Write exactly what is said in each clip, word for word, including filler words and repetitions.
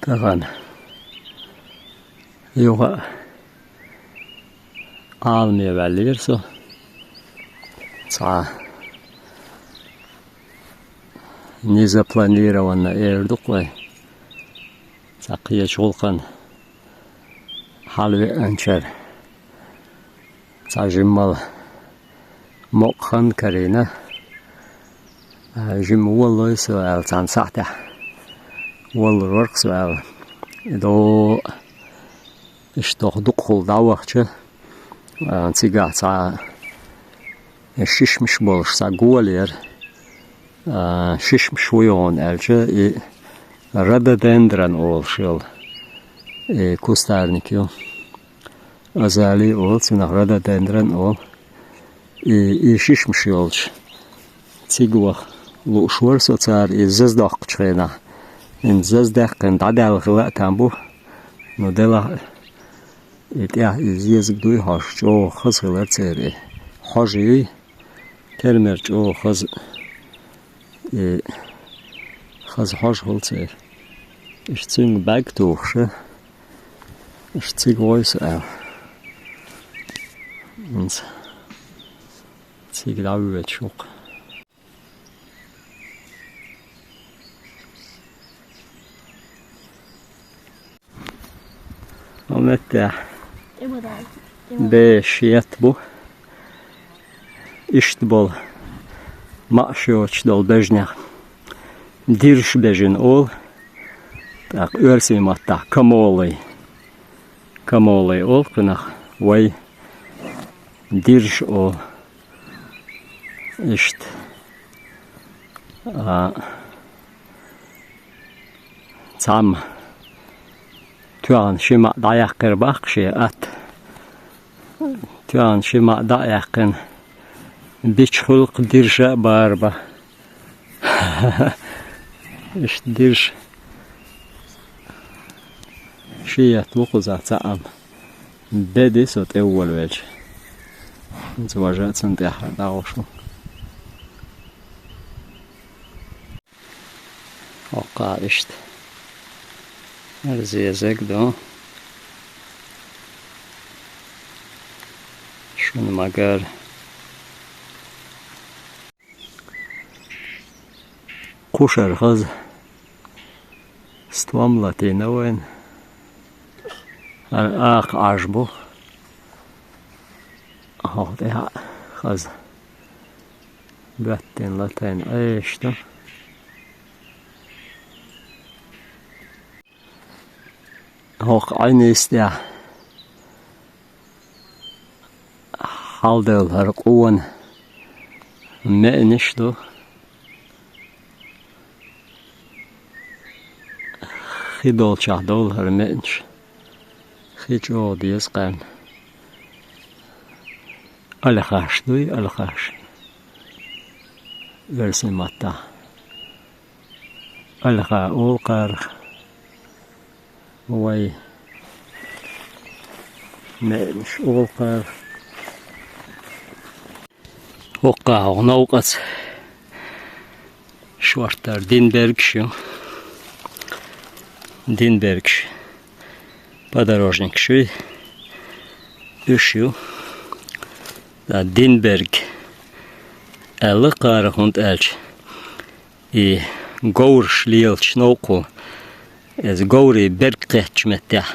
Тахан юха Ӏаламе ваьллера со. Цхьа незапланированно эр ду-кх вай. Цхьа кхечу гӀуллакхана хьалавеанчара цхьа жимма мукъа хан карийна. А, жимма воллой со аьлла, цхьана сахьтехь воллур вара-кх со аьлла. И до иштта дукхахула дӀавахча, а, цигахь цхьа шишмаш болуш цхьа гола яра. А, шишмаш вуй хьуна аьлча, и рододендрон олуш йолу и кустарник ю. Азали олу, цунах рододендрон олу. И, и шишмаш йолчу цига ваха лууш вара со цара, и заза доккхучу хенахь. ХӀинца заза даьккхина дӀадаьлла хила а там бу. Ну, делахь, и тӀехь и зезаг дуй хьожуш, чӀогӀа хаза хилар церан и. Хьожа юй, кермер чӀогӀа хаза. И хаза хьожа хуьлу церан. Иштта цуьнга бӀаьрг тухуш, иштта цига гӀой со аьлла. ХӀинца цига дӀавоьдуш ву-кх. Хьо меттехь беш етта бу. Иштта болу маӀаш йоцуш долу бежнех дирш бежина олу, тӀаккха оьрсийн маттахь камолы. Камолы олу кхунах, вай дирш олу. Иштта. А, цхьамма тоьхна ши маӀа дӀаяьккхира баккха шен атта. Тоьхна ши маӀа дӀа а яьккхина, бича хуьлу-кх дирша а бара бан. Иштта дирш ши етта ву кхузахь цхьаъ. Беди со тӀе волавелча. ХӀинца важа а цунна тӀаьххьара дӀагӀуш ву. ХӀокху а иштта. ХӀара зезаг ду. Шуна ма-гарра. Кхушара хаза стом латийна вайна. ХӀара акха Ӏаж бу. ХӀокху тӀехь а хаза боьттина латийна Ӏеша ду. ХӀокху Ӏин йистехь хьалдевлла хӀара къона меанаш ду. Хи долчохь довла хӀара меанаш. Хи чӀогӀа деза кхарна. Альхаш дуй, альхаш. Оьрсийн маттахь. Альха олу кхарах. Вай меанаш олу кхарах. ХӀокху а хӀокху новкъаца шорттара динбергаш ю. Динбергаш. Подорожникаш ю. Уьш ю. Ткъа динберг аьлла кхара, хӀунда аьлча и говраш лелачу новкъахула, иза говрийн берг кхеттачу меттехь,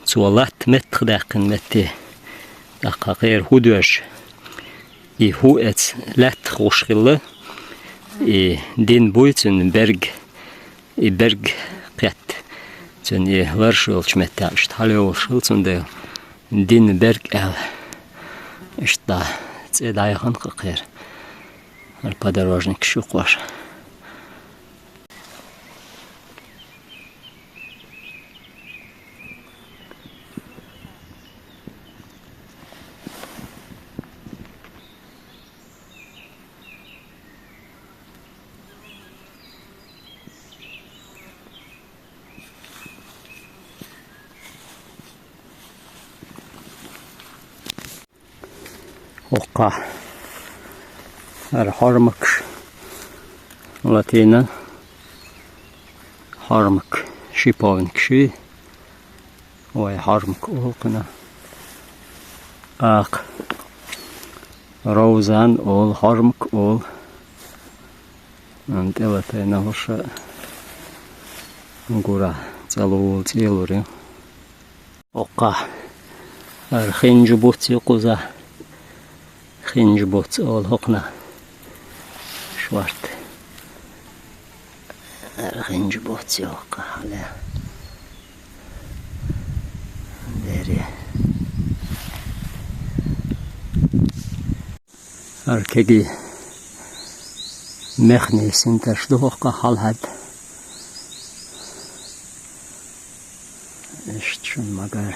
цо латта меттахдаьккхина метте, тӀаккха кхера хӀу доьжча, и хӀу эца лаьттах гӀуш хилла, и дин буй цуьнан берг, и берг кхетта, цуьнан и ларш йолчу меттехь иштта хьалайовлуш хилла, цундела дин берг аьлла. Иштта цӀе дӀаяхана кхара. ХӀара подорожникаш ю кхоша. ХӀокху хӀара хьормакаш латийна, хьормак Шиповник ши, вай хьармак олу кхунах. Акха, ровзан олу, хьармак олу. Ан тӀелатайна хӀуша гура цӀалула цӀелур ю. Оккха хӀара хинжа буц ю кхуза. Хинжа буц олу хӀокхунах. Шорта. ХӀара хинжа буц ю хӀокху хьале. Дери. ХӀара кегий мехний синташ ду хӀокху хьалхьаьдда. Иштта шуна магар.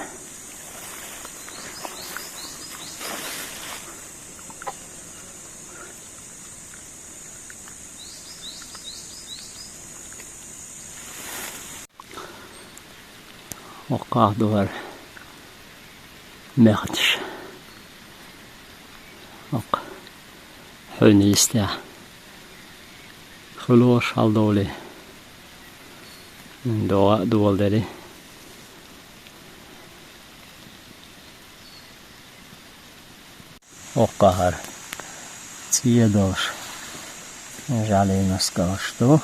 Оккхах ду хӀара мехаташ. Оккха хьуьна йистехь. Хуьлуш хьалдовлий. ДогӀа а доладари. Оккха хӀара цӀе долуш, жӀаьлин нускалш ду.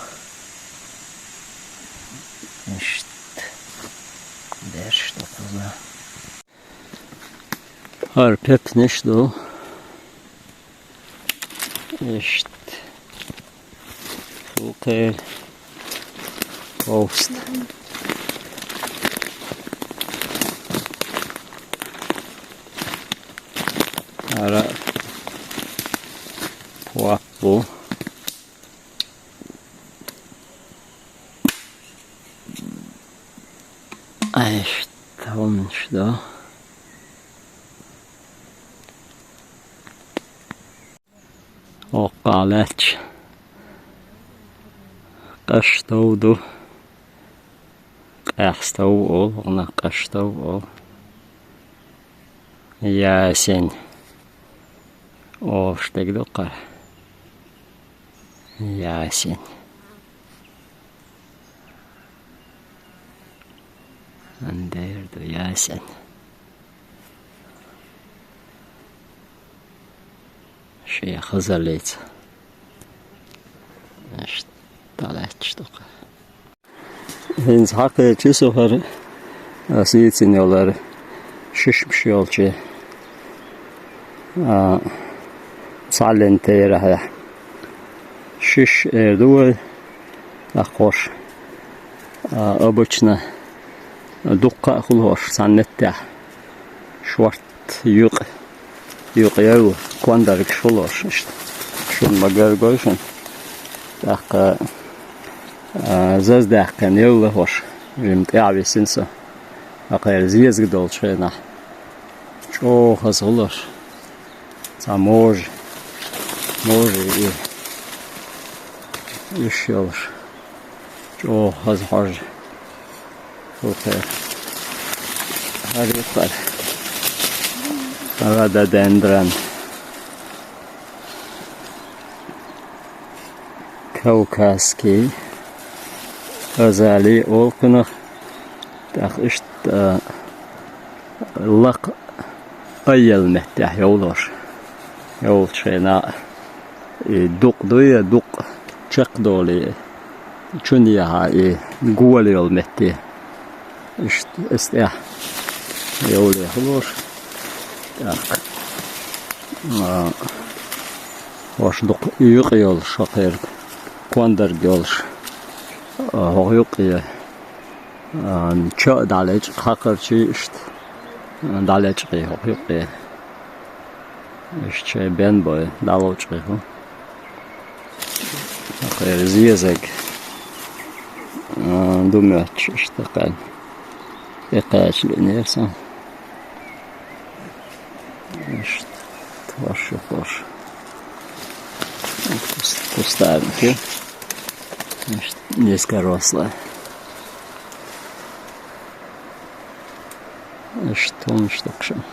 Иштта берш ду кхуза. ХӀара пепнаш ду. Иштта. Фу кхел. Овста. Ара. Пуап бу. Ай, иштта хӀуманаш ду. Оккха лаьтташ къаштов ду. Къаьхьа стов олу, хӀунах къаштов олу. Ясень. Олуш дерг ду кхара. Ясень. Андер ду ясень. Шен хазаллица. Иштта лаьтташ ду кхара. ХӀинца хьакхечи со хӀара, а, сийцина йолу хӀара шишмаш йолчу, а, цхьаллин терахьехь. Шиш эр ду вай, тӀаккха хӀорш, а, обычно дуккха а хуьлу хӀорш цхьана меттехь. Шорт юкъа, юкъа яйла, кондаргаш хуьлуш иштта. Шуна ма гаргой шуна. ТӀаккха, а, заздаьккхина яйла хӀорш, жима тӀаьхьа висина со. Хьакхера зезаг долчу хенахь. ЧӀогӀа хаза хуьлуш. Цхьа можа, можа и, уьш йолуш. ЧӀогӀа хаза хьожа. Супер. ХӀара ю кхара. Рододендрон. Кавказский азалия олу кхунах. ТӀаккха иштта, а, лакха айъелла меттехь йовлуш. Йовлучу хенахь и дукъ дуй, дукъ чекхдолий, чунна яхьа и гола йолу метте. Иштта, эс тӀехь йовле хуьлуш. ТӀаккха, а, хӀорш дукха юкъа йолуш хӀокхерг, кондарг йолуш, а, хӀокху юкъе, а, ча а дӀалечкъа хьакхарчий иштта, а, дӀалечкъий хӀокху юкъе. Иштта шайн бен бой, дӀалочкъий хӀу. ХӀокхеран зезаг, а, ду моьттуш иштта кхаьлла. ТӀекхача лиънера сан. Иштта, тхош ю хӀорш. Куст-, кустарник ю. Иштта низкорослая. Иштта хӀуманаш ду-кх шуна.